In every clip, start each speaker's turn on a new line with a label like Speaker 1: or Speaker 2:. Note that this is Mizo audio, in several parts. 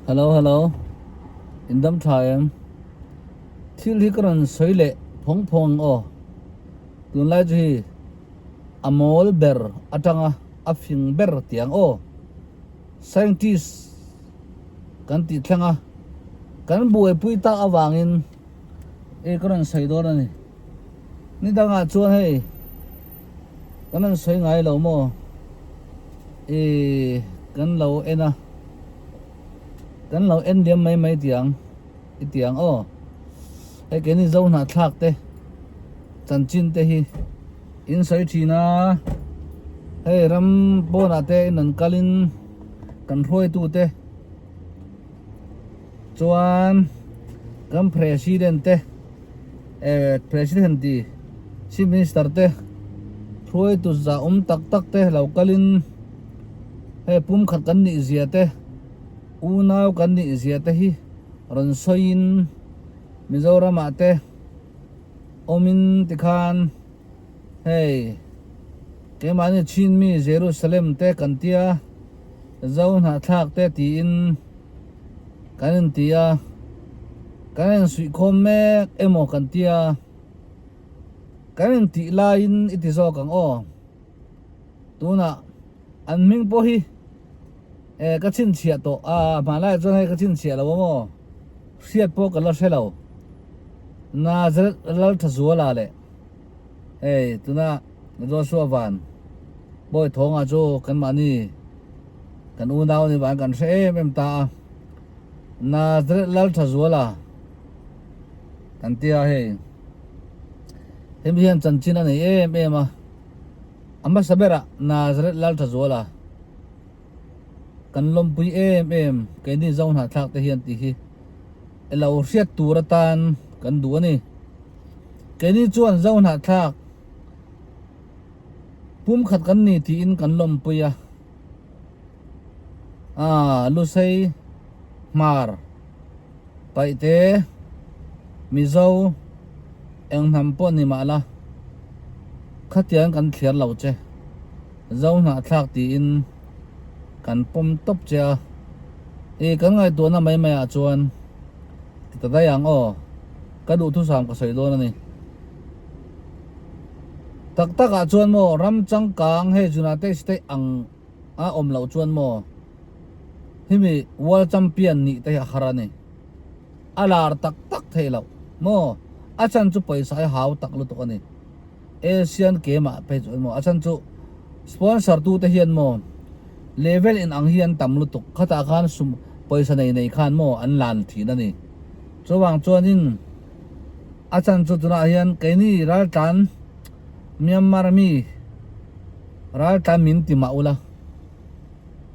Speaker 1: Hello hello in dam tha em thil hi ka rawn sawi leh phawng phawng ang aw tunlai chu hi a mawl ber atanga a fing ber tih ang aw scientist kan tih thleng a kan buaipui tak avangin e ka rawn sawi dawn a ni ni dangah chuan hei kan rawn sawi ngai lo maw e kan lo en a kan lo en liam mai mai tih ang i tih ang aw hei keini zo hnahthlak te chanchin te hi in sawi thin a hei ram pawnah te in rawn kalin kan hruaitu te Chuan kan President te eh President ti Chief Minister te hruaitu zah awm tak tak te lo kalin hei pumkhat kan nih zia te unau kan nih zia te hi rawn sawiin Mizoram ah te awmin tikhan hei keimahni Chin mi Jerusalem te kan tia Zo hnahthlak te tiin kan inti a, kan insuihkhawm mek emaw kan tia, kan intih laiin i ti zawk ang aw. Tunah an hming pawh hi eh ka chhinchhiah tawh a, hmanlaiah chuan hei ka chhinchhiah lo ang aw, hriat pawh ka la hre lo. Nazareth Lalthazuala leh hei tuna Joshua Van Bawithawngah chu kanmahni Kan unau ni vang kan hre em em ta a, Nazareth Lal Thazuala kan tia hei. Hemi hian chanchin a nei em em a, a hmasa berah Nazareth Lal Thazuala kan lawmpui em em keini Zo hnahthlak te hian tih hi i lo hriat tur atan kan duh a ni. Keini chuan Zo hnahthlak Pumkhat kan ni tiin kan lawmpui a, aa Lusei, Hmar, Paihte, Mizo, eng hnam pawh ni mah la, khatiang kan thliar lo che, Zo hnahthlak tiin kan pawm tawp che a, i kan ngaihtuahna mai mai ah chuan ti ta daih ang aw, ka duhthusam ka sawi dawn a ni. Tak tak ah chuan maw ram changkang hei United State ang a awm loh chuan maw hemi world champion nih te hi a har a ni. A lar tak tak theih loh maw a chan chu pawisa hi hau tak lutuk a ni. Asian game ah phei chuan maw a chan chu sponsor tu te hian maw level in ang hi an tam lutuk khatah khan sum pawisa nei nei khan maw an lan thin a ni. Chuvang chuanin. A chan chu tunah hian keini raltlan Myanmar mi raltlan min ti mah ula,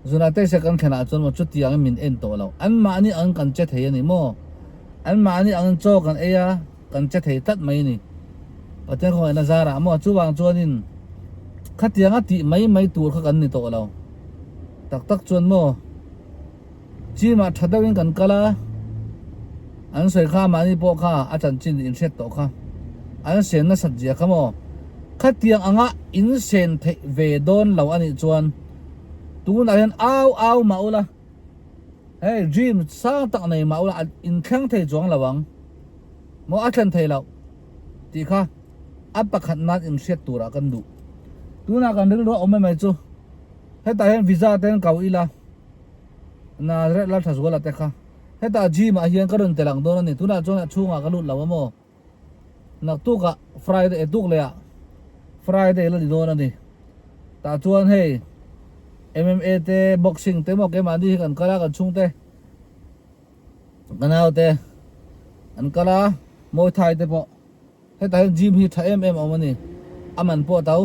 Speaker 1: zunah te se kan thlenah chuan maw chutiangin min en tawh lo. Anmahni angin kan che thei a ni maw? Anmahni angin chaw kan ei a, kan che thei tlat mai a ni. Pathian khawngaihna zarah maw? Chuvang chuanin khatianga tih mai mai tur kha kan ni tawh lo. Tak tak chuan maw? Gym ah tha deuhin kan kal a, an sawi kha mahni pawh kha a chanchin in hriat tawh kha, an sen nasat zia kha maw? Khatiang anga in sen theih ve dawn lo a nih chuan tunah hian au au mah ula, hei gym sang tak nei mah ula in thleng thei chuang lo ang maw a thlen thei loh tih kha a pakhat nan in hriat turah kan duh. Tunah kan rilru a awm em mai chu hetah hian visa te an kau ila. Nazareth lal tha zuala te kha hetah gym ah hian ka rawn tel ang dawn a ni tunah chuan a chhungah ka lut lo a maw naktuk ah Friday tuk leh ah Friday la ni dawn a ni tah chuan hei MMA te boxing te maw keimahni hi kan kal a kan chhungte ka naute an kal a Muay Thai te pawh. Hetah hian gym hi tha em em a awm a ni, a man pawh a to.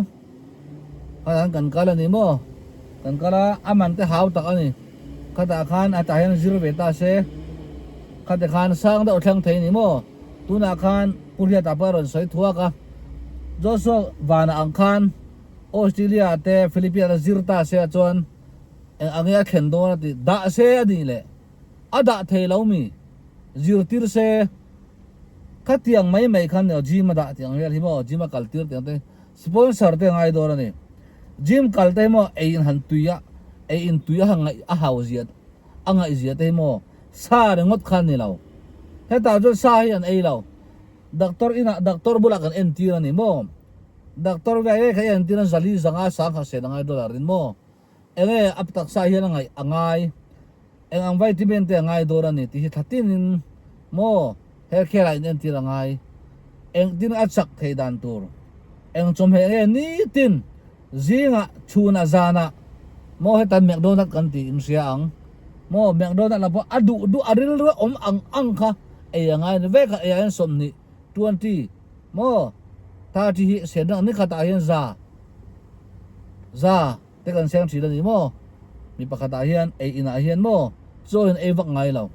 Speaker 1: Khatah khan kan kal a ni maw? Kan kal a, a man te hau tak a ni. Khatah khan hetah hian zir ve ta se, khate khan sang deuh a thleng thei a ni maw? Tunah khan Pu Hriata pawh a rawn sawi thuak a, Joshua vanah ang khan Australia te Philippines a zir ta se chuan eng ang nge a thlen dawn a ti, dah se a nih leh a dah thei lo mi? Zirtir se. Khatiang mai mai khan neo gym a dah tih ang vel hi maw gym a kal tir tih ang te sponsor te a ngai dawn a ni. Gym kal te hi maw ei in han tui a ei in tui a han ngaih a hau zia a ngaih zia te hi maw Sa ringawt kha a ni lo. Hetah chuan sa hi an ei lo. Doctor inah doctor bulah kan entir a ni maw? Doctor ve ve kha i entir a zali zanga sang kha sen angai dollar in maw? Enge a taksa hian a ngaih a ngai? Eng ang vitamin te a ngai dawn a ni tih hi thla tinin maw healthcare ah in entir a ngai. Engtin a chak thei dan tur? Eng chawhmeh nge nitin zingah chhunah zanah maw hetan McDonald kan tih in hria ang maw McDonald ah pawh a duh duh a rilru awm ang ang kha ei a ngai a ni vek a ei ah hian 20 20 maw 30 hi sen reng ni khatah hian za za te kan seng thin a ni maw mi pakhatah hian ei inah hian maw chaw in ei vak ngai lo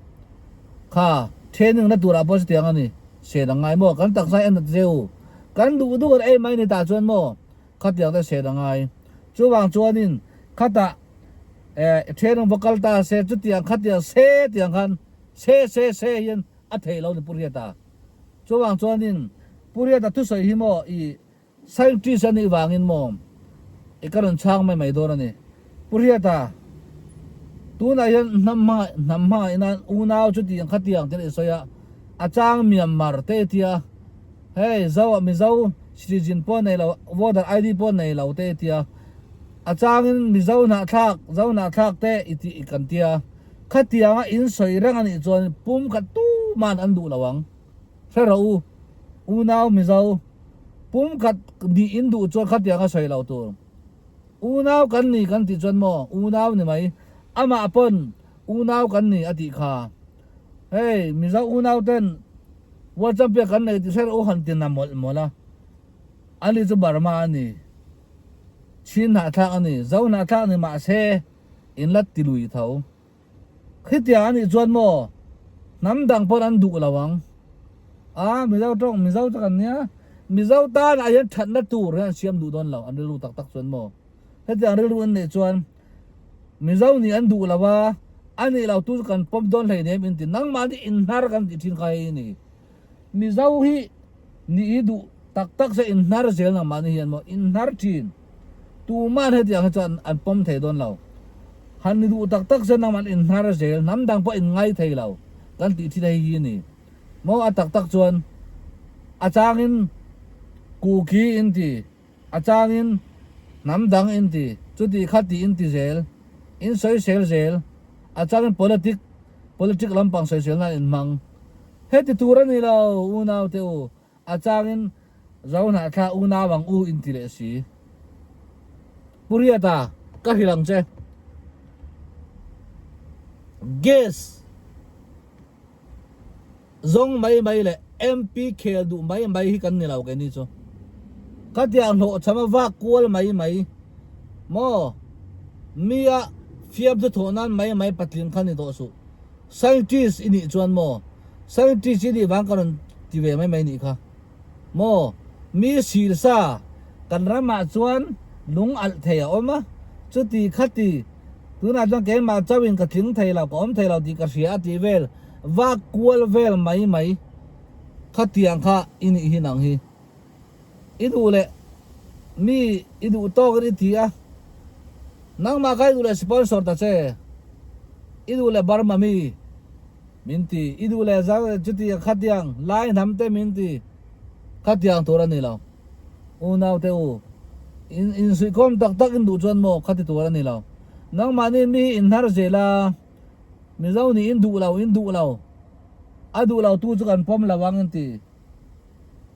Speaker 1: kha training na turah pawh chutiang a ni sen a ngai maw kan taksa hi a nat zeu kan duh duh kan ei mai ni tah chuan maw khatiang te sen a ngai chuvang chuanin khatah eh training va kal ta se chutiang khatiang se tiang khan se se se hian a theih lo ni Pu Riata chuvang chuanin Pu Riata thusawi hi maw i Scientist a nih vangin maw i ka rawn chhang mai mai dawn a ni. Pu Hriata, tunah hian hnam hma hnam hmangaih nan unau chutiang khatiang te i sawi a, a chang Myanmar te i tia, hei Zo ah Mizo citizen pawh nei lo, voter ID pawh nei lo te i tia, a changin Mizo hnahthlak, Zo hnahthlak te i tih i kan tia, khatianga in sawi reng a nih chuan pum khat tuman an duh lo ang. Hre rawh u, unau Mizo, pumkhat nih in duh chuan khatiang a sawi lo tur. Unau kan ni kan tih chuan maw, unau ni mai, amah pawn unau kan ni a tih kha. Hei, Mizo unau ten World Champion kan nei tih hre rawh u han ti na mawlh mawlh a. Ani chu Burma a ni, Chin hnahthlak a ni, Zo hnahthlak ni mahse in la ti lui tho. Khitiang a nih chuan maw hnam dang pawn an duh lo ang. A Mizo tawng Mizo chu kan nia. Mizo tan ah hian thatna tur hian an siam duh dawn lo an rilru tak tak chuan maw. Hetiang rilru an neih chuan Mizo nih an duh lo a, a nih lo tu chu kan pawm dawn hleinem in ti nangmahni inhnar kan tih thin kha hei a ni. Mizo hi nih hi duh tak tak se inhnar zel nangmahni hian maw inhnar thin. Tuman hetiang hi chuan an pawm thei dawn lo. Han ni duh tak tak se nangman inhnar zel, hnam dang pawh inngai thei lo kan tih thin hei hi a ni. Maw a tak tak chuan a changin kuki in ti, a changin hnam dang in ti, chuti kha ti in ti zel, in sawisel zel, a changin politic, politic lampang sawisel nan in hmang. Heti tur a ni lo unau te u. A changin Zo hnahthlak unau ang u in ti leh si. Pu Riata, ka hrilh ang che. Gas zawng mai mai leh MP khel duh mai mai hi kan ni lo keini chu. Khatiang hlawhchham a vak kual mai mai maw? Mi a fiamthu thawh nan mai mai patling kha ni tawh suh. Scientist i nih chuan maw? Scientist i nih vang ka rawn ti ve mai mai nih kha. Maw? Mi sil sa kan ramah chuan lung alh thei a awm a, chuti khati tunah chuan keimah chauhin ka tling thei lo, ka awm thei lo tih ka hria a tih vel vak kual vel mai mai khatiang kha i nih hi nang hi. I duh leh mi i duh tawkin i ti a, nangmah kha i duh leh sponsor ta che, i duh leh Burma mi min ti, i duh leh chutiang khatiang lai hnam te min ti, khatiang tur a ni lo. Unau te u, in insuihkhawm tak tak in duh chuan maw khati tur a ni lo. Nangmahni mi hi inhnar zel a, Mizo nih in duh lo, in duh lo, a duh lo tu chu kan pawm lo ang in ti.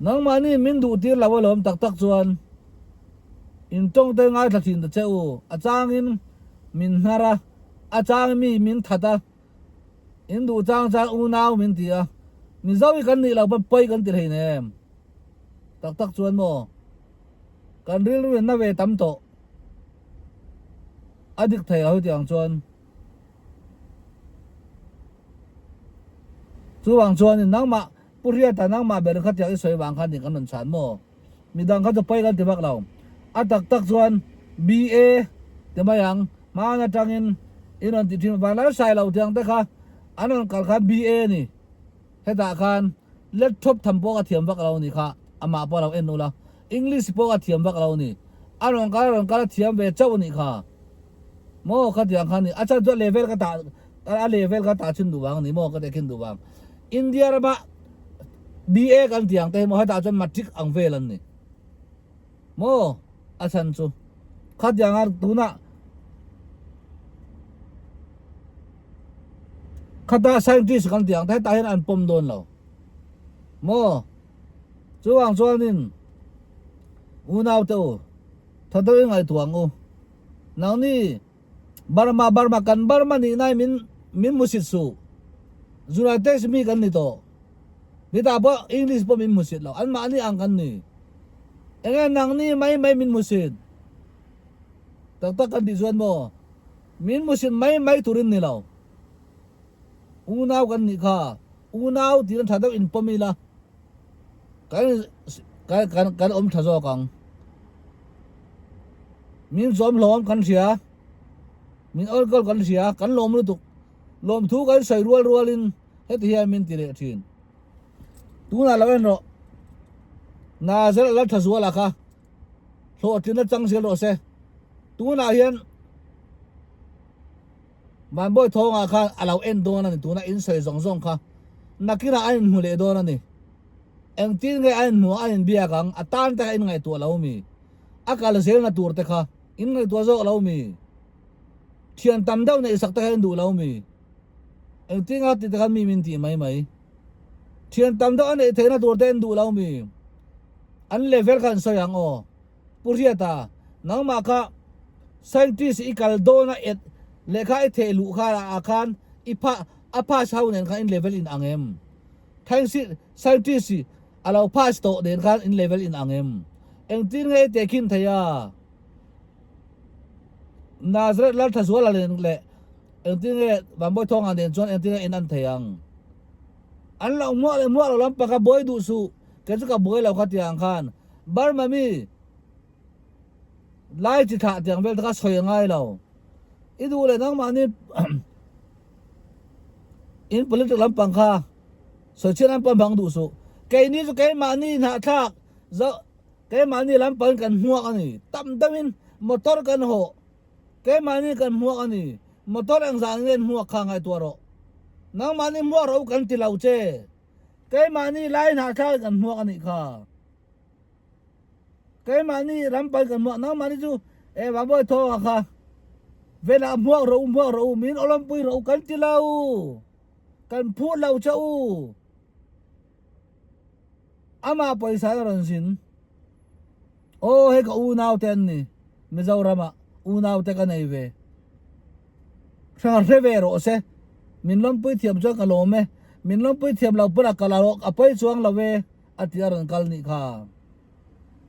Speaker 1: Nangmahni min duh tir lo alawm tak tak chuan in tawngte ngaithla thin ta che u, a changin min hnar a, a changin mi min that a, in duh chang chang unau min ti a, Mizo hi kan nih loh pawn pawi kan ti hlei nem tak tak chuan maw kan rilru in na ve tam tawh a dik thei lo hetiang chuan. Chuvang chuanin nangmah Pu Hriata nangmah ber kha tiang i sawi vang khan nih kan rawn chhan maw? Midang kha chu pawi kan ti vak lo. A tak tak chuan BA ti mai ang, hmaan atangin i rawn ti thin vang lal sai lo tiang te kha an rawn kal khan BA a ni. Hetah khan laptop tham pawh ka thiam vak lo ni kha amah pawh a lo en ula, English pawh ka thiam vak lo ni. A rawn kal a rawn kal a thiam ve chauh a nih kha. Maw khatiang kha ni. A chhan chu a level ka tah. A level kha tah chhin duh vang a ni maw ka tehkhin duh vang. India rama BA kan tih ang te hi maw hetah chuan matric ang vel an ni maw a chhan chu khatianga tunah khata scientist kan tih ang te hetah hian an pawm dawn lo maw chuvang chuanin unaute u tha deuhin ngaihtuah ang u nangni. Burma Burma kan Burma nih nai min min hmusit suh. United mi kan ni tawh. Nitah pawh English pawh min hmusit lo. An mahni ang kan ni. Enge nangni mai mai min hmusit. Tak tak kan tih chuan maw min hmusit mai mai turin ni lo. Unau kan nih kha. Unau tiin tha deuh inpawm ila. Kan kan kan kan awm tha zawk ang. Min zawm hlawm kan hria, min enkawl kan hria, kan lawm lutuk. Lawmthu kan sawi rual rualin heti hian min ti leh thin. Tunah lo en rawh. Nazareth a la tha zual a kha. Hlawhtlinna chang zel rawh se. Tunah hian Vanbawi thawngah khan a lo en dawn a ni, tuna in sawi zawng zawng kha nakinah a inhmu leh dawn a ni. Engtin nge a inhmu a inbiak ang, a tan te kha in ngaihtuah lo mi? A kal zelna tur te kha in ngaihtuah zawk lo mi? Thian tam deuh neih sak te kha in duh lo mi? Engtin nge ti te khan mi min tih mai mai? Thian tam deuh a neih theihna tur te in duh lo mi? An level kha an sawi ang aw. Pu Hriata, nangmah kha scientist i kal dawn a et lehkha i theh luh kha ah khan i pha a pass ho nen khan in level in ang em? Scientist i a lo pass tawh nen khan in level in ang em? Engtin nge i tehkhin thei a? Nazareth Lalthazuala nen leh engtin nge Vanbawithawngah nen chuan engtin nge in an thei ang? An lo hmuah leh hmuah lo lampang kha buai duh suh, kei chu ka buai lo kha tiang khan Burma mi lai chi thlah tiang vel te kha sawi a ngai lo. I duh leh nangmahni in politic lampang kha sawi chhiat lampang bang duh suh. Keini chu keimahni hnahthlak zo keimahni lampangin kan hmuak a ni. Tam deuhin motor kan hawh keimahni kan hmuak a ni. Motor engzah nge hmuak kha ngaihtuah rawh. Nangmahni hmuak rawh u kan ti lo che. Keimahni lai hnahthlak kan hmuak a nih kha. Keimahni ram pal kan hmuak nangmahni chu e Vangbawi thawnga kha velah hmuak rawh u hmuak rawh u min awlawmpui rawh u kan ti lo kan phut lo che u amah pawisa a rawn zin aw hei ka unau te an ni Mizoram ah unau te ka nei ve hra hre ve rawh se min lawmpui thiam chuan ka lawm e min lawmpui thiam lo pawn a kal a pawi chuang lo e. A ti a rawn kal nih kha.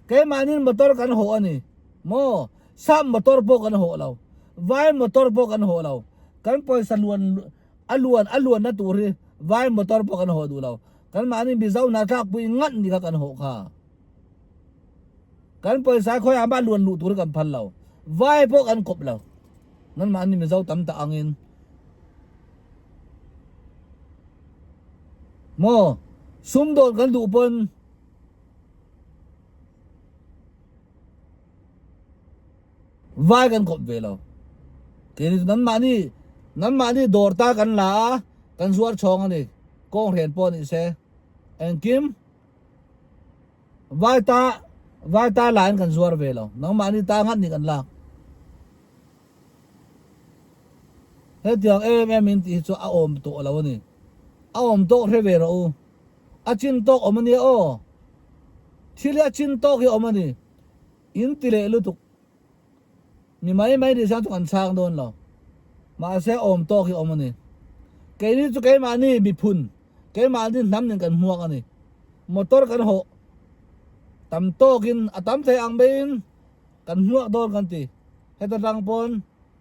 Speaker 1: Keimahnin motor kan hawh a ni maw? Sap motor pawh kan hawh lo. Vai motor pawh kan hawh lo. Kan pawisa luan a luan a luanna tur hi vai motor pawh kan hawh duh lo. Kan mahni Mizo hnahthlakpui ngat ni kha kan hawh kha. Kan pawisa khawiah mah luan luh tur hi kan phal lo. Vai pawh kan kawp lo. Nan mahni Mizo tam tak angin. Maw? Sumdawn kan duh pawn vai kan kawp ve lo. Keini chu nanmahni nanmahni dawr ta kan la a, kan zuar chhawng a ni. Kawng hren pawh ni se. Engkim vai ta vai ta la in kan zuar ve lo. Nangmahni ta nghat ni kan lak. Hetiang em em in tih hi chu a awm tawh lo a ni. A awm tawk hre ve rawh u. A chin tawk awm a nia aw. Thil hi a chin tawk hi awm a ni. In ti leh lutuk. Mi mai mai nih chuan chu kan chhang dawn lo. Mahse awm tawk hi awm a ni. Keini chu keimahni miphun, keimahni hnam nen kan hmuak a ni. Motor kan hawh tam tawkin a tam thei ang beiin Kan hmuak dawn kan ti. Heta tang pawn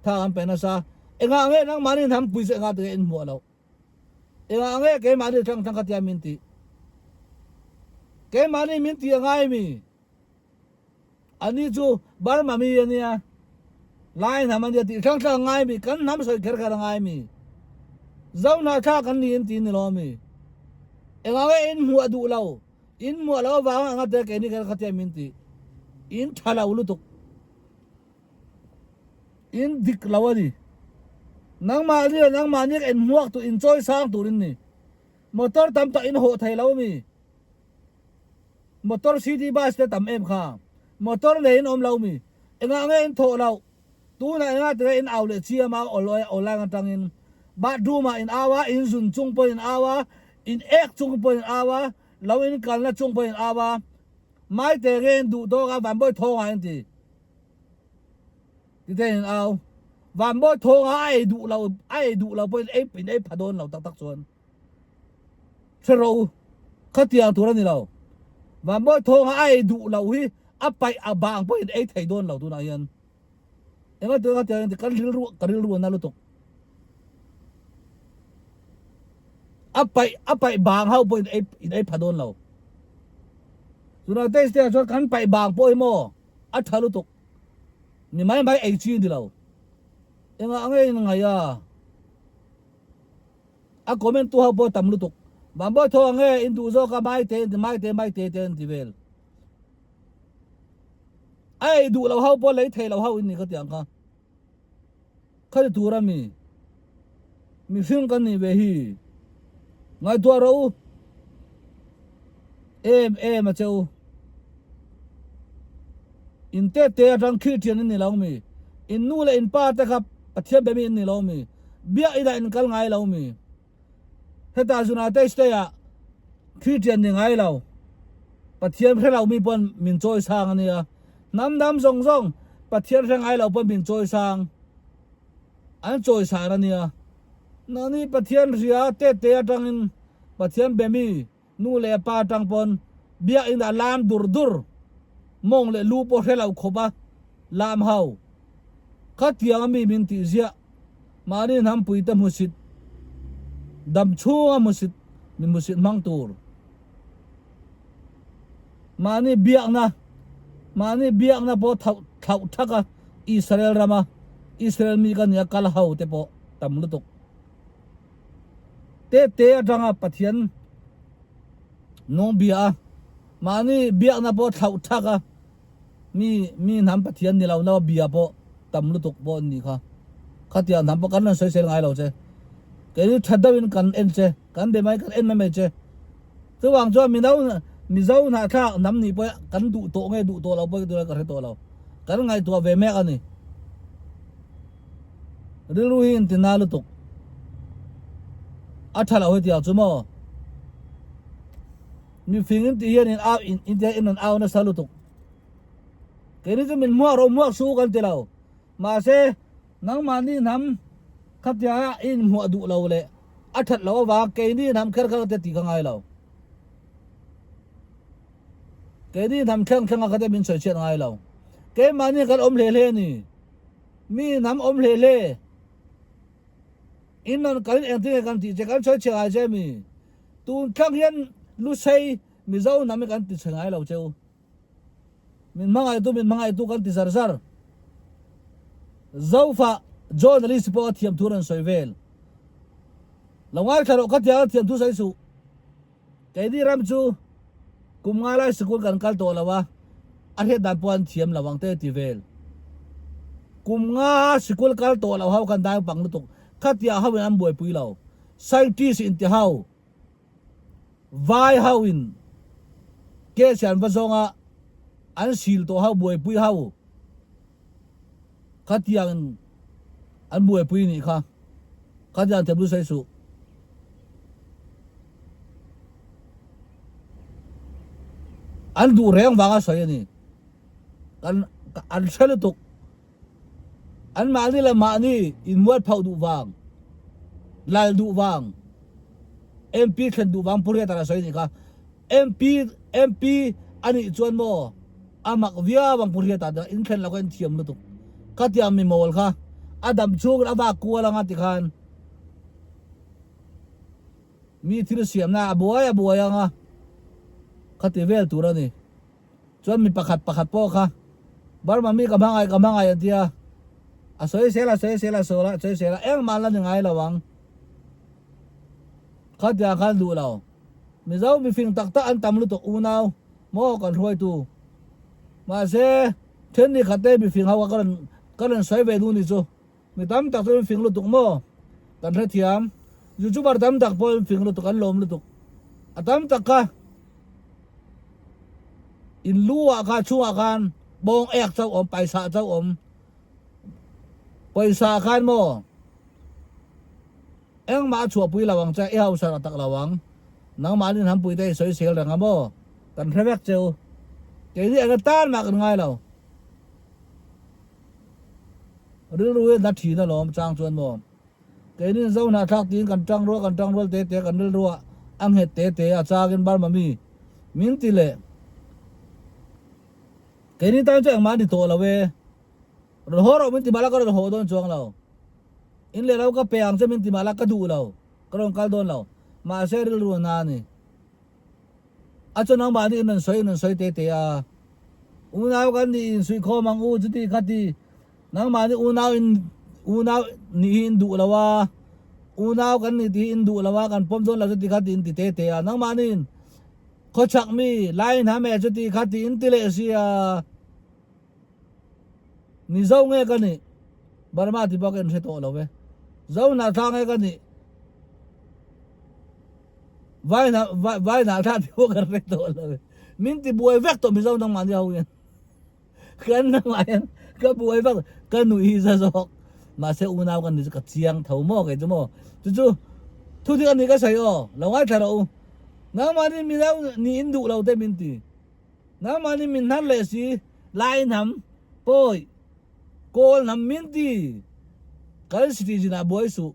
Speaker 1: tha kan pe nasa. Engah nge nangmahni hnam pui chu engah tinge in hmuah loh? Engah nge keimahni tang tang kha tia min tih? Keimahni min tih a ngai mi? Ani chu Burma mi a nia. Lai hnam a nia tih tlang tlang a ngai mi? Kan hnam sawi kher kher a ngai mi? Zo hnahthla kan ni in ti ni lo mi? Engah nge in hmuah duh lo? In muah lo avanga anga te keini kan khatia min ti. In tha lo lutuk. In dik lo a ni. Nangmahni leh nangmahni ka inhmuak tur inchawi sang tur in ni. Motor tam tak in hawh thei lo mi? Motor city bus te tam em kha? Motor nei in awm lo mi? Engah nge in thawh loh? Tunah engah tireh in au leh chiam a online atangin bathroom ah in au a, in zun chung pawhin in au a, in ek chung pawhin in au a, lo in kalna chung pawhin in au a, maite nge in duh tawk a vanbawi thawng ah in ti. Tite in au. Vanbawi thawng ah a ei duh lo a ei duh lo pawhin ei in ei pha dawn lo tak tak chuan. Hre rawh u, khatiang tur a ni lo. Vanbawi thawng ah a ei duh lo hi a paih a bang pawhin ei thei dawn lo tunah hian. Enga tur khatiang in kan rilru ka rilru a na lutuk. A paih a paih bang ho pawhin ei in ei pha dawn lo. Tunah test te ah chuan kan paih bang pawh hi maw a tha lutuk. Ni mai mai ei chi a ni lo. Engah nge in ngaih a? A comment tu ho pawh tam lutuk. Vanbawi tho ang nge in duh zawk a Maite in ti Maite Maite te an ti vel. A ei duh lo ho pawh lei thei lo ho in ni ka ti ang kha. Khati tur a mi mihring kan nih ve hi ngaihtuah rawh u em em a che u. In te te atang Christian in ni lo mi? In nu leh in pa te kha Pathian be mi in ni lo mi? Biak inah in kal ngai lo mi? Hetah United States ah Christian ni ngai lo, Pathian hre lo mi pawn min chawi sang a nia. Hnam dam zawng zawng Pathian hre ngai lo pawn min chawi sang, an chawi san a nia. Nangni Pathian hria te te atangin Pathian be mi nu leh pa atang pawn biakinn ah lam dur dur, mawng leh lu pawh hre lo khawp a lam ho. Khatiang a mi min tih ziah, mahni hnampui te hmusit, dam chhunga hmusit, mi hmusit hmang tur. Mahni biakna, mahni biakna pawh thlauh thlauh thak a, Israel rama Israel mi ka nia kal ho te pawh tam lutuk. Te te atanga Pathian nung bia a, mahni biakna pawh thlauh thak a, Mi mi hnam Pathian ni lo no bia pawh tam lutuk pawh an nih kha. Khatiang hnam pawh kan rawn sawi sel ngai lo che. Keini tha deuh in kan en che, kan be mai kan en mai mai che. Chuvang chuan Mino Mizo hnahthlak hnam nih pawh kan duh tawh nge duh tawh lo pawh hi ka hre tawh lo. Kan ngaihtuah ve mek a ni. Rilru hi in ti na lutuk. A tha lo hetiang chu maw? Mifing in tih hian in au in in in rawn au nasa lutuk. Keini chu min hmuak rawh hmuak suh kan ti lo. Mahse nangmahni hnam khatia i inhmuah duh lo leh a that loh avang keini hnam kher kher te tih ka ngai lo. Keini hnam thleng thleng a kha te min sawi chhiat ngai lo. Keimahni kan awm hle hle a ni. Mi hnam awm hle hle. In rawn kalin engtin nge kan tih che kan sawi chhe ngai che mi? Tun thlak hian Lusei Mizo hnam hi kan ti chhe ngai lo cheu. Min hmangaihtu min hmangaihtu kan ti zar zar. Zofa journalist pawh a thiam thu rawn sawi vel. Lo ngaithla rawh ka tiang a thiam thu sawi suh. Keini ram chu kum nga lai sikul kan kal tawh lo a, a hriat dan pawh an thiam lo ang te ti vel. Kum nga sikul kal tawh lo ho kan dai pang lutuk. Khatiang ho in an buaipui lo. Scientist in ti ho, vai ho in case an va zawng a, an sil tawh ho buaipui ho. Khatiang in an buaipui nih kha. Khatiang thiam chu sawi suh. An duh reng vanga sawi a ni. Kan an hre lutuk. An mahni leh mahni inmual phauh duh vang, lal duh vang, MP thlen duh vang Pu Riatara sawi nih kha. MP MP a nih chuan maw a mak viau ang Pu Hriata te in thlen lo kha in thiam lutuk. Khatiang mi mawl kha a dam chhungin a vak kual anga tikhan mi thil siamna a buai a buai anga khati vel tur a ni. Chuan mi pakhat pakhat pawh kha Burma mi ka hmangaih ka hmangaih an tia a sawi sel a sawi sel a sawi a sawi sel a engmah an la ni ngai lo ang. Khatiang khan duh lo. Mizo mifing tak tak an tam lutuk unau maw kan hruaitu. Mahse then ni khat te mifing ho kha ka rawn ka rawn sawi ve duh ni chu. Mi tam tak chu mifing lutuk maw. Kan hrethiam. Youtuber tam tak pawh in fing lutuk an lawm lutuk. A tam tak kha in lu ah kha chhungah khan bawng ek chauh awm paisa chauh awm. Pawisa khan maw engmah a chhuahpui lo ang che i hausa tak tak lo ang. Nangmah nin hampui te i sawi sel reng a maw kan hre vek cheu. Keini eng atan mah kan ngai lo. Rilru hi na thin alawm chang chuan maw. Keini Zo hnahthlak tiin kan tang rual kan tang rual te te kan rilru ah a nghet te te a changin Burma mi min ti leh. Keini tan chu engmah a ni tawh lo e. Rawn haw rawh min ti mahla ka rawn haw dawn chuang lo. In leh lo ka pe ang che min ti mahla ka duh lo. Ka rawn kal dawn lo. Mahse rilru a na a ni. A chu nangmahni in rawn sawi in rawn sawi te te a. Unau kan nih in suihkhawm ang u chuti khati nangmahni unau in unau nih hi in duh lo a. Unau kan nih tih hi in duh lo a kan pawm dawn lo chuti khati in ti te te a. Nangmahni in khawchhak mi lai hnam e chuti khati in ti leh sia. Mizo nge ka nih? Burma ti bak in hre tawh lo e. Zo hnahthlak nge ka nih? Vai hna vai vai hnahthlak ti pawh ka hre tawh lo e. Min ti buai vek tawh Mizo nangmahni ho hian. Kan nangmah hian ka buai vek ka nuih hi za zawk. Mahse unau ka ni chu ka chiang tho maw kei chu maw. Chu chu thu dik a ni ka sawi aw. Lo ngaithla rawh u. Nangmahni Mizo nih in duh lo te min ti. Nangmahni min hnar leh si, Lai hnam, Pawi, Kawl hnam min ti. Kan citizen ah buai suh.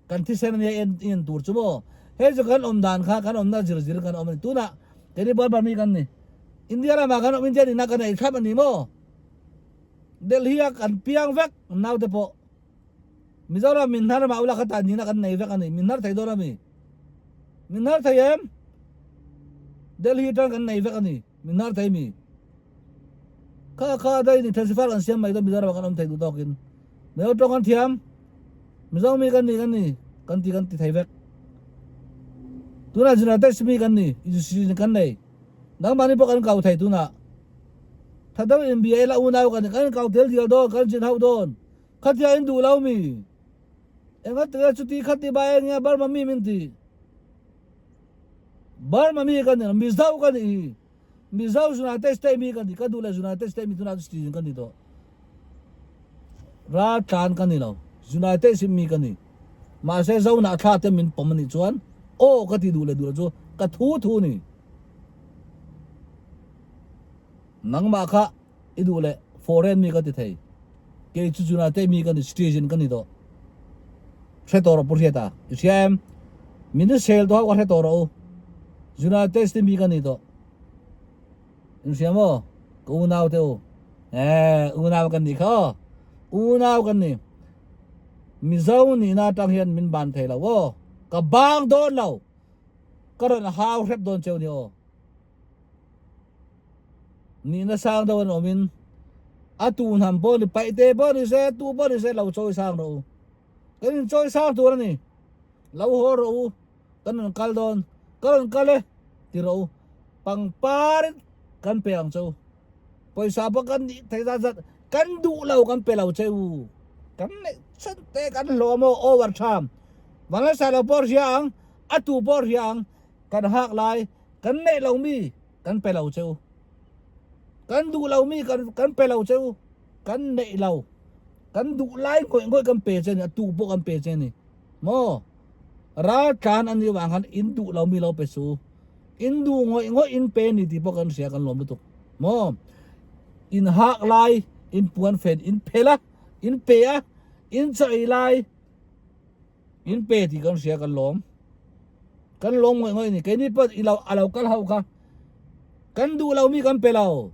Speaker 1: Kan thisen ania en en tur chu maw. Hei chu kan awm dan kha kan awmna zir zir kan awm a ni. Tunah keini Burma mi kan ni. India ramah kan awm India nihna kan ei thlap a ni maw. Delhi ah kan piang vek naute pawh. Mizoram min hnar mah ula khatah nihna kan nei vek a ni. Min hnar thei dawn a mi? Min hnar thei em? Delhi atang kan nei vek a ni. Min hnar thei mi? Kha kha dai ni transfer kan siam mai dawn Mizoram ah kan awm thei duh tawkin. Mizo tawng kan thiam. Mizo mi kan ni kan ni kan ti kan ti thei vek. Tunah United mi kan ni institution kan nei. Nangmahni pawh kan kau thei tunah. Tha deuh in bia ila unau kan ni kan kau tel dial dawn kan zin hauh dawn. Khatia in duh lo mi? Enga tia chuti khati bai enge Burma mi min ti? Burma mi ka ni lo, Mizo ka ni hi. Mizo United State mi ka ni, ka duh leh United State mi tunah chu citizen ka ni tawh. Raltlan ka ni lo, United State mi ka ni. Mahse Zo hnahthlak te min pawm a nih chuan aw ka ti duh leh duh lo chu ka thu thu ni. Nangmah kha I duh leh foreign mi ka ti thei. Kei chu United mi ka ni, citizen ka ni tawh. Hre tawh rawh Pu Hriata. I hria em? Min sel tawh ho ka hre tawh rawh u. United State mi ka ni tawh. In hria maw? Ka unau te u. Eh, unau kan nih kha aw. Unau kan ni. Mizo nihna atang hian min ban thei lo aw. Ka bang dawn lo. Ka rawn hau hrep dawn cheu ni aw. Nihna sang deuh an awmin a tu hnam pawh ni paih te pawh ni se tu pawh ni se lo chawi sang rawh u. Kan in chawi sang tur a ni. Lo haw rawh u. Kan rawn kal dawn. Ka rawn kal e ti rawh u. Pangpar in kan pe ang che u. Pawisa pawh kan nih theih zat zat kan duh lo kan pe lo che u. Kan neih chhan te kan hlawh maw over tham. Vanlalsa lo pawh hria ang a tu pawh hria ang kan hak lai Kan neih lo mi kan pe lo che u. Kan duh lo mi kan kan pe lo che u. Kan neih lo. Kan duh lai ngawih ngawih kan pe che ni. A tu pawh kan pe che ni. Maw? Ral tlan an nih vang khan in duh lo mi lo pe su. In duh ngawih ngawih in pe ni tih pawh kan hria kan lawm lutuk. Maw? In hak lai, in puan fen in phel a, in pe a, in chaw ei lai, In pe tih kan hria kan lawm. Kan lawm ngawih ngawih ni. Keini pawh i lo a lo kal ho kha. Kan duh lo mi kan pe lo.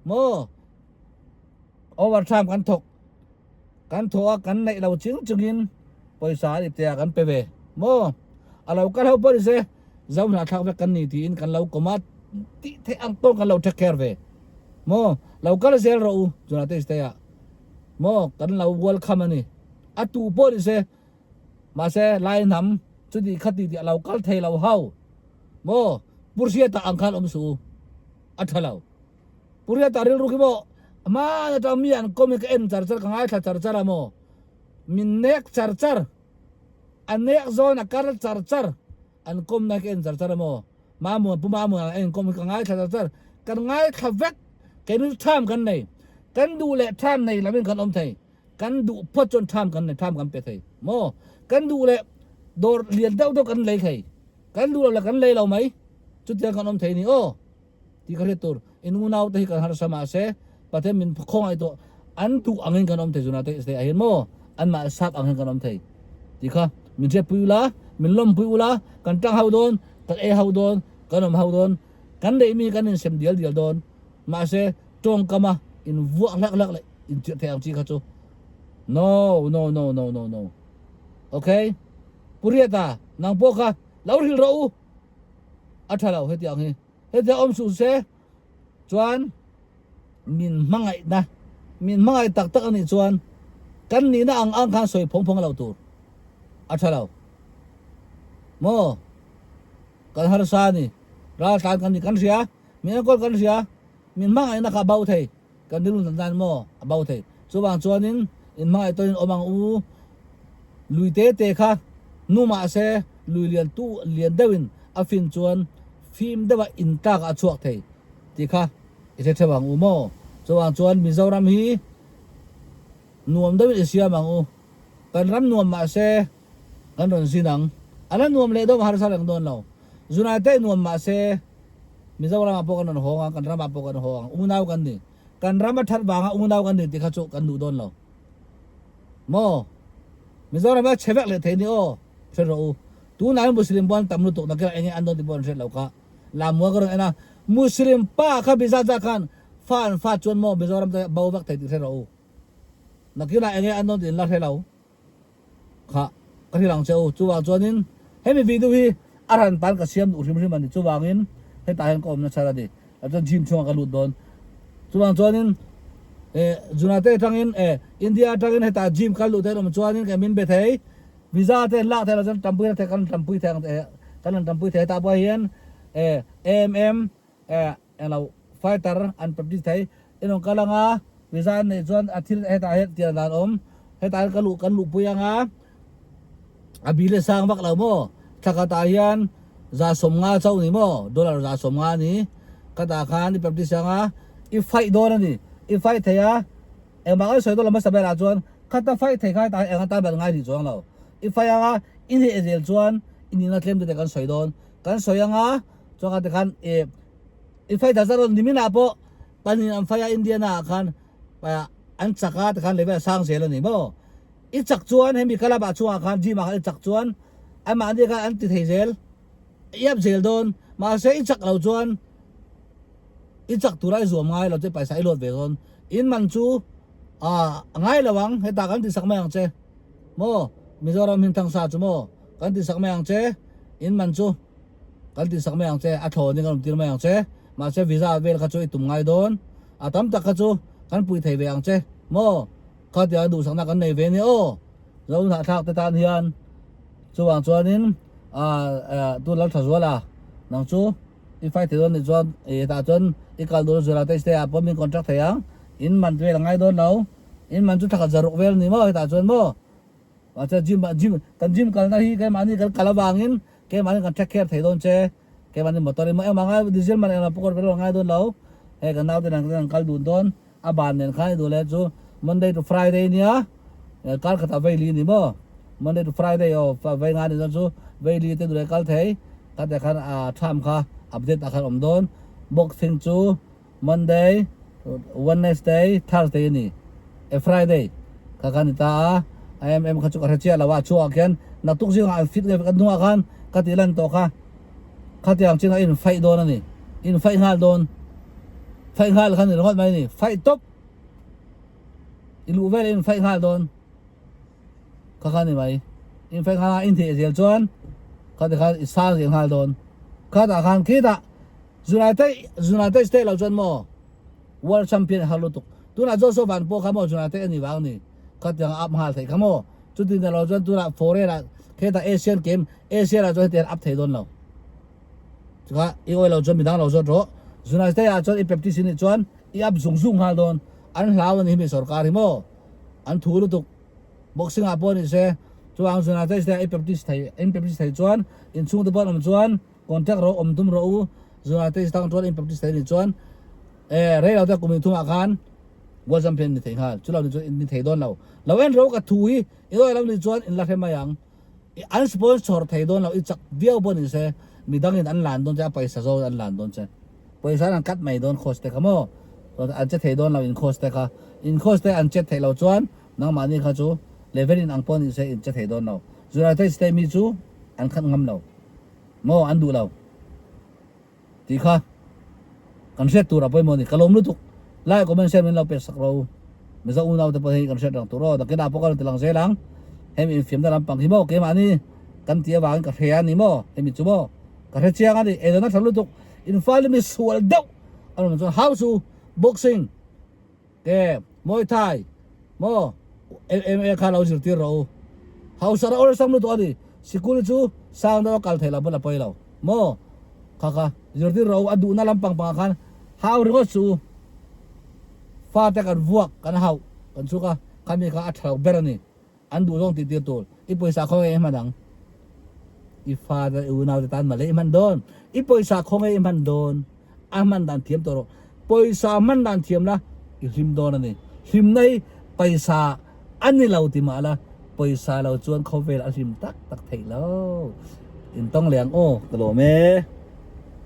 Speaker 1: Maw? Overtime kan thawk. Kan thawh a kan neih lo ching chungin pawisa an ipte ah kan pe ve. Maw? A lo kal ho pawh ni se zo hnahthlak vek kan ni tiin kan lo kawm a tih theih ang tawk kan lo take care ve. Maw? Lo kal zel rawh u Jonathan Stay ah. Maw? Kan lo welcome a ni. A tu pawh ni se Mahse, lai hnam chuti khati tih a lo kal thei lo ho. Maw? Pu Hriata ang khan awm suh u. A tha lo. Pu Hriata rilru khi maw hmaan atang mi an kawm hi ka en char char, ka ngaithla char char a maw? Min nek char char. A nek zawn a kar char char. An kawmna hi ka en char char a maw? Mamuan, Pu Mamuan a en kawm hi ka ngaithla char char. Kan ngaithla vek. Keini chu tham kan nei. Kan duh leh tham nei lovin kan awm thei. Kan duh phawt chuan tham kan nei, tham kan pe thei. Maw? Kan duh leh dawr lian deuh deuh kan lei thei. Kan duh lo leh kan lei lo mai. Chutiang kan awm thei ni aw. Tih ka hriat tur. In unau te hi kan harsa mahse Pathian min khawngaih tawh an duh angin kan awm thei zuna te ah hian maw anmah sap ang hian kan awm thei tih kha min hriatpui ula min lawmpui ula kan tang ho dawn kan ei ho dawn kan awm ho dawn kan neih mi kan insem dial dial dawn mahse tawngkama in vuak hlak hlak leh in chirh thei ang chi kha chu no no no no no no okay Pu Riata nang pawh kha lo hrilh rawh u a tha lo hetiang hi. Hetia awm suh se chuan min hmangaihna, min hmangaih tak tak a nih chuan kan nihna ang ang khan sawi phawng phawng lo tur a tha lo. Maw? Kan harsa a ni, raltlan kan ni kan hria, min enkawl kan hria, min hmangaihna kha a bo thei. Kan rilru dan dan maw a bo thei. Chuvang chuanin in hmangaih tawnin awm ang u. Lui te te kha nu mah se lui lian tu lian deuhin a fin chuan fim deuha in tlakah a chhuak thei tih kha i hre theuh ang u maw. Chuvang chuan Mizoram hi nuam deuhin i siam ang u. Kan ram nuam mah se kan rawn zin ang. A la nuam leh dawn harsa reng dawn lo. Zunai te nuam mah se Mizoramah pawh kan rawn hawng ang, kan ramah pawh kan haw ang. Unau kan ni. Kan ram a that vanga unau kan ni tih kha chu kan duh dawn lo. Maw? Mizoram a chhe vek leh thei ni aw, hre rawh u. Tunah hian Muslim pawh an tam lutuk nakin enge an dawn tih pawh an hriat lo kha. Lamua ka rawn en a, Muslim pa kha mi zat zat khan fa an fat chuan maw Mizoram te bo vek thei tih hre rawh u. Nakinah enge an dawn tih in la hre lo. Kha ka hrilh ang che u. Chuvang chuanin hemi video hi a ran tan ka siam duh hrim hrim a ni. Chuvangin hetah hian ka awmna chhan a ni. Tah chuan gym chhungah ka lut dawn. Chuvang chuanin eh Junate atangin eh India atangin hetah gym kal duh te an awm chuanin kei min be thei. Visa te an lak thei lo chuan tampui na thei kan tampui thei ang eh kan rawn tampui thei. Hetah pawh hian eh AMM eh Englo fighter an practice thei in rawn kal anga visa an neih chuan a thil hetah hian tiang dan awm hetah hian ka luh kan luhpui anga a bil a sang vak lo maw thla khatah hian 150 chauh ni maw dollar 150 a ni khatah khan i practice anga i fight dawn a ni i fight thei a engmah kan sawi dawn lo hmasa berah chuan khata fight thei kha hetah hian eng atan ban ngai rih chuang lo i fight anga i hneh zel chuan i nihna tlem te te kan sawi dawn kan sawi anga Chuan kha tikhan i i fighter zat rawn nimin ah pawh panin an fight a Indiana ah khan an chak a tikhan level a sang zel a ni maw. I chak chuan hemi club ah chungah khan gym ah khan i chak chuan anmahni khan an ti thei zel i up zel dawn mahse i chak lo chuan i chak tura i zuam ngai lo chu paisa i lawt ve dawn. In man chu a ngai lo ang hetah kan ti sak mai ang che maw Mizoram hmingthangsa chu maw kan ti sak mai ang che in man chu. Kan ti sak mai ang che, a thlawn in kan awm tir mai ang che, mahse visa vel kha chu i tum ngai dawn, a tam tak kha chu kan pui thei ve ang che maw, khatiang duhsakna kan nei ve nia aw, zo hnahthlak te tan hian chuvang chuanin ah tu lal tha zual a, nang chu i fight thei dawn nih chuan i hetah chuan i kal dawn zira te stay ah pawh min contract thei ang, in man vel a ngai dawn lo, in man chu thla khat zaruk vel a ni maw hetah chuan maw. Mahse gym ah gym kan gym kalna hi keimahni kan kal avangin keimahni kan take care thei dawn che keimahni motor in engmah ngai diesel man engmah pawh ka ngai dawn lo hei kan naute nen kan kal dun dawn a ban nen khan i duh leh chu Monday to Friday nia kar khatah vei li ni maw Monday to Friday aw vei nga ni dawn chu vei li te duh leh kal thei khatah khan a tham kha update ah khan awm dawn boxing chu Monday, Wednesday, Thursday a ni e Friday kha kha ni ta a, a em em kha chu ka hre chiah lo a, chhuah ah khian naktuk zingah an fit nge ka hnungah khan ka tih lan tawh kha khatiang chinah in fight dawn a ni, in fight nghal dawn, fight nghal kha ni ringawt mai a ni, fight tawp i luh vel in fight nghal dawn kha kha ni mai, in fight nghal a in theh zel chuan khati khan i sang zel nghal dawn, khatah khan khitah. United United State lo chuan maw World Champion har lutuk. Tunah Joshua Van pawh kha maw United a ni vang ni. Khatiang a up nghal theih kha maw. Chuti na lo chuan tunah foreign ah khetah Asian game Asian ah chuan hetiang up thei dawn lo. Chukha i awi lo chuan midang lo zawt rawh. United ah chuan i practice nih chuan i up zung zung nghal dawn. An hlau a ni hi mi sorkar hi maw. An thu lutuk. Boxing ah pawh ni se. Chuvang United States i practice thei in practice thei chuan inchhung te pawh an awm chuan contact rawh awm tum rawh u. United States chuan in practice thei a nih chuan eh rei lo te kum inthum ah khan World Champion ni thei nghal. Chu lo ni chuan in ni thei dawn lo. Lo en rawh ka thu hi i dawi lo nih chuan in la hre mai ang. An sponsor thei dawn lo i chak viau pawh ni se midangin an lan dawn che a pawisa zawk an lan dawn che. Pawisa an cut mai dawn course te kha maw an che thei dawn lo in course te kha. In course te an chet theih loh chuan Nangmahni kha chu level in ang pawh ni se in che thei dawn lo. United States mi chu an khat ngam lo maw an duh lo tih kha kan hriat tur a pawimawh a ni. Ka lawm lutuk. Like comment share min lo pek sak ro. Mizo unau te pawh hei kan hriat rang tur aw. Nakinah pawh ka rawn ti lang zel ang. Hemi infiamna lampang hi maw keimahni kan tih avangin ka hria a ni maw hemi chu maw ka hre chiang a ni. Eizawnna tha lutuk infal mi sual deuh a rawn chuan hau chu boxing Ke Muay Thai maw MMA kha lo zirtir rawh u. Hausa rawh awlsam lutuk a ni. Sikul chu sang deuh a kal theih loh pawn a pawi lo maw. Kha kha zirtir rawh u a duhna lampang pangah khan hau ringawt suh u. Fate kan vuak kan hauh kan chhuk a khami kha a tha lo ber a ni. An duh zawng tih tir tur. I pawisa khawnge i hman ang? I father i unau te tan male i hman dawn. I pawisa khawnge i hman dawn? A hman dan thiam tawh rawh. Pawisa hman dan thiam la i hlim dawn a ni. Hlimna hi pawisa a ni lo ti mah la, pawisa lo chuan khawvel a hlim tak tak theih lo. Intawng leh ang aw, ka lawm e.